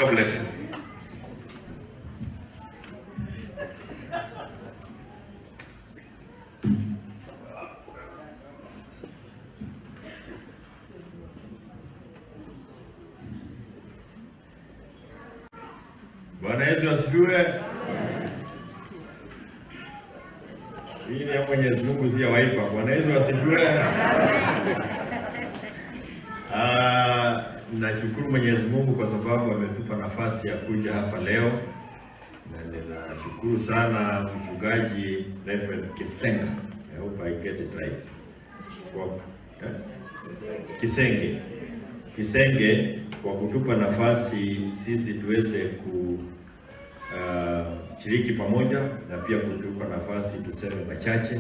God bless you. Bwana Yesu asifiwe. Hii ni ya Mwenyezi Mungu, si ya Wiper. Bwana Yesu asifiwe. Ah, nashukuru Mwenyezi Mungu kwa sababu ametupa nafasi ya kuja hapa leo, na ninashukuru sana mchungaji Reverend Kisenga. I hope I get it right. Kwa, eh? Kisenge. Kisenge kwa kutupa nafasi sisi tuweze ku shiriki pamoja na pia kutupa nafasi tuseme machache.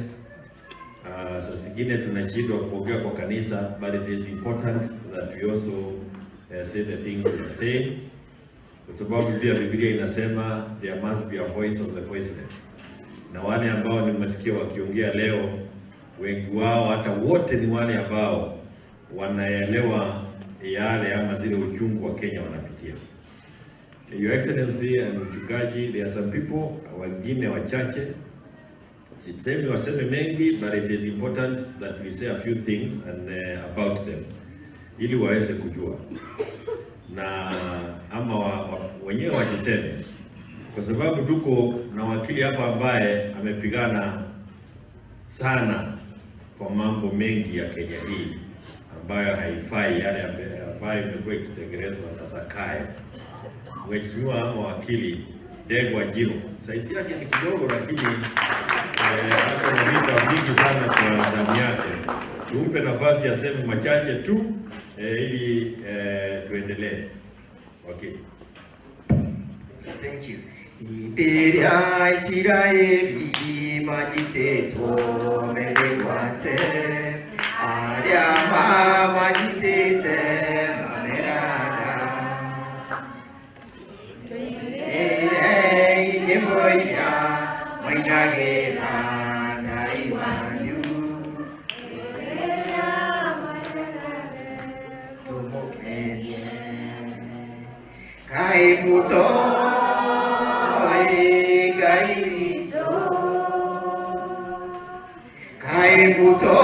Saa zingine tunashindwa kuongea kwa kanisa, but it is important that we also say the things we are saying, kwa sababu pia Biblia inasema there must be a voice of the voiceless, na wale ambao nimesikia wakiongea leo, wengi wao hata wote ni wale ambao wanaelewa yale ama zile uchungu wa Kenya wanapitia. Your Excellency and mchungaji, there are some people wengine wachache, sisemi waseme mengi, but it is important that we say a few things and about them ili waweze kujua na ama wenyewe wajiseme, kwa sababu tuko na wakili hapa ambaye amepigana sana kwa mambo mengi ya Kenya hii ambayo haifai, yale ambayo imekuwa ikitekelezwa na Zakayo. Mheshimiwa ama wakili Ndegwa Njiru, saizi yake ni kidogo, lakini ako na vita vingi sana kwa damu yake. Tumpe nafasi aseme machache tu ili tuendelee. Okay. Thank you. Iberia Isiraeli majiteto mewate aria majitete mamerana ere inyemboira mainagera ngai wanyu tumukenie Kai muto Ngai witũ Kai muto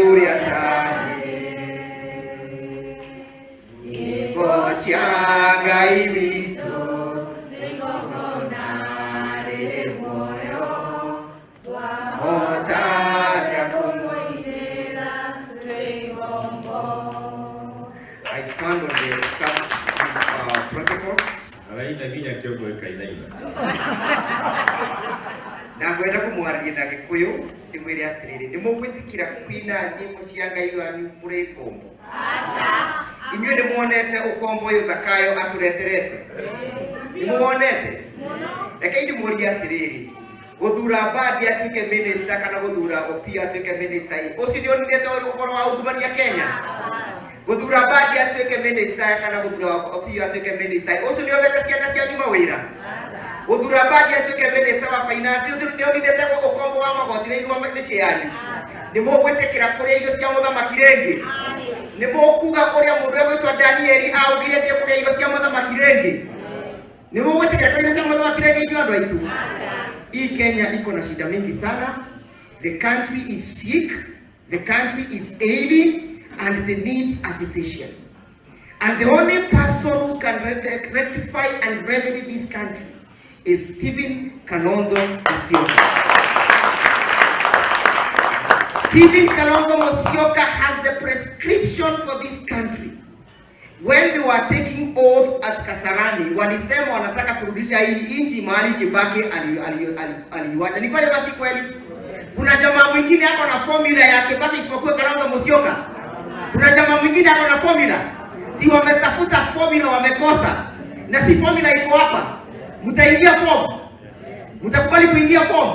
ũrĩa tarĩ Nyĩmbo cia Ngai witũ nĩ igongona rĩrĩ muoyo twahota atĩa kũmũinĩra twĩ ngombo. I stand on the protocols. Araina nginya kĩongo ĩkainaina. Na ngwenda kũmwarĩria na Gĩkũyũ ndĩmwĩre atĩrĩrĩ, nĩ mũgwĩtĩkĩra kwina nyĩmbo cia Ngai wanyu mũrĩ ngombo? Inyuĩ nĩ muonete ũkombo ũyũ Zakayo atũreterete? Nĩ muonete? Reke ndĩmũrie atĩrĩrĩ, gũthura Mbadi atuĩke minister kana gũthura Opiyo atuĩke minister, ũcio nĩ onete ũhoro wa ungumania Kenya? Gũthura Mbadi atuĩke minister kana gũthura Opiyo atuĩke minister, ũcio nĩ onete ciana cianyu mawĩra? Gũthura Mbadi atuĩke minister wa finance, nĩ onete ũkombo wa magoti thĩinĩ wa mĩciĩ yanyu? Nĩ mũgwĩtĩkĩra kũrĩa irio cia mũthamaki rĩngĩ? Nĩ mũkuga ũrĩa mũndũ egwĩtwo Danieli augire ndiĩ kũrĩa irio cia mũthamaki rĩngĩ? Nĩ mũgwĩtĩkĩra kũrĩa irio cia mũthamaki rĩngĩ inyuĩ andũ aitũ? Hii Kenya iko na shida mingi sana. The country is sick, the country is ailing, and it needs a physician. And the only person who can rectify and remedy this country is Stephen Kalonzo Musyoka. Stephen Kalonzo Musyoka has the prescription for this country. When they were taking oath at Kasarani, walisema wanataka kurudisha hii nchi mahali Kibaki aliiwacha. Ni kweli basi kweli? Kuna jamaa mwingine ako na formula ya Kibaki isipokuwa Kalonzo Musyoka? Kuna jamaa mwingine ako na formula? Si wametafuta formula wamekosa. Na si formula iko hapa. Mtaingia form? Mtakubali kuingia form?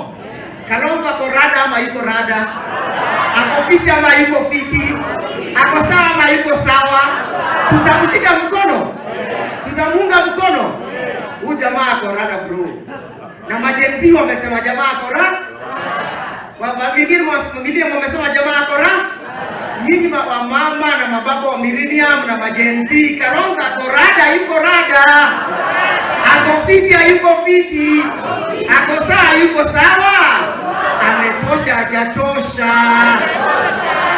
Kalonzo ako rada ama yuko rada? Ako fiti ama yuko fiti? Ako sawa ama yuko sawa? Tutamshika mkono? Tutamuunga mkono? Huyu jamaa ako rada bro. Na ma-Gen Z wamesema jamaa ako rada. Mamilioni wamesema jamaa ako rada. Nyinyi wamama na mababa wa millennium na ma-Gen Z, Kalonzo ako rada, yuko rada, ako fiti, hayuko fiti, ako sawa, yuko sawa, ametosha, hajatosha.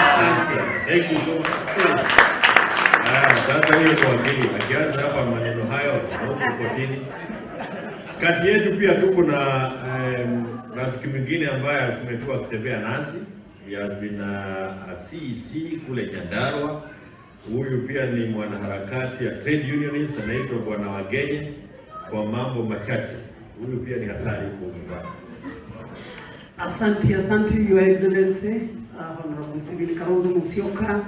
Asante. Thank you so much. Ah, sasa hiyo kwa wakili akianza hapa maneno hayo na huko kotini. Kati yetu pia tuko na rafiki mwingine ambaye amekuwa akitembea nasi. He has been a CEC kule Nyandarua. Huyu pia ni mwanaharakati ya trade unionist, anaitwa Bwana Wagenye. Kwa mambo machache, huyu pia ni hatari huko nyumbani. Asante, asante, Your Excellency, Honorable Stephen Kalonzo Musyoka.